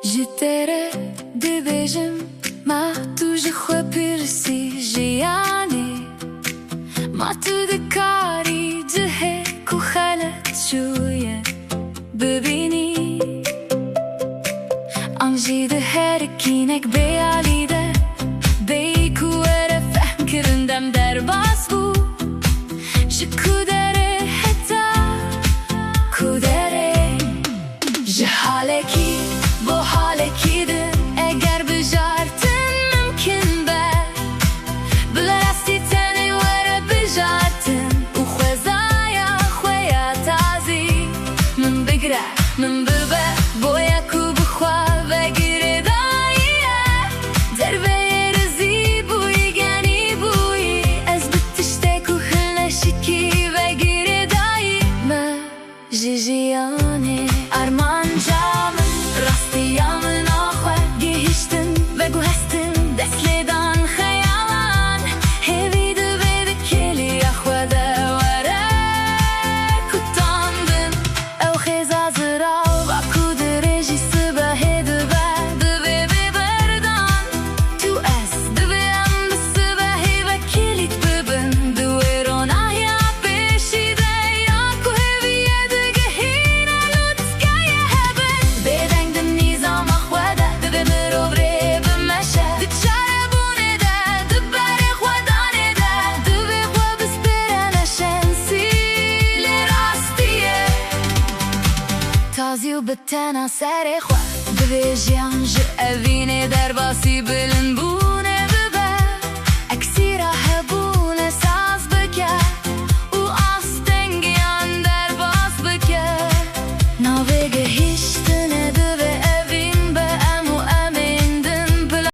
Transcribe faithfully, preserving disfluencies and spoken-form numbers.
Ji te re dibêjim, ma tu ji xwe pirsî jiyanê, ma tu dikarî cihê ku xelet çûye bibînî? An jî di her kînek bê alî de, bêyî ku were fehmkirin dem derbas bû. Ji ku derê heta ku derê? Ji halekî bo halekî din, eger bijartin mimkin be, bi rastî tenê were bijartin û xwezaya xwe ya tazî min bigre, min bibe, boya ku bi xwe ve girêdayî ye. Derveyê rizî bûyî, genî bûyî, ez bi tiştê ku hine şikî ve girêdayî me. Ji jiyanê armanca min, rastiya min a xwe gihiştin, veguhestin, dest lêdan xeyalan, hêvî divê di kêliya xwe de were kutandin. Ew xêza zirava ku dirêjî sibehê dibe, divê bê berdan. Tu ez divê em bi sibehê ve kilît bibin. Di wê ronahiya pêşî de ya ku hêviyê digihîne lûtkeya hebin. Bêdeng di nîzama xwe de divê mirov rê bimeşe. Di çarebûnê de, di berê xwedanê de, divê xwe bispêre neşensî. Lê rastî ye. Tazî û bi tena serê xwe. Divê jiyan ji evînê derbasî bilindbûnê bibe. Eksîra hebûnê saz bike.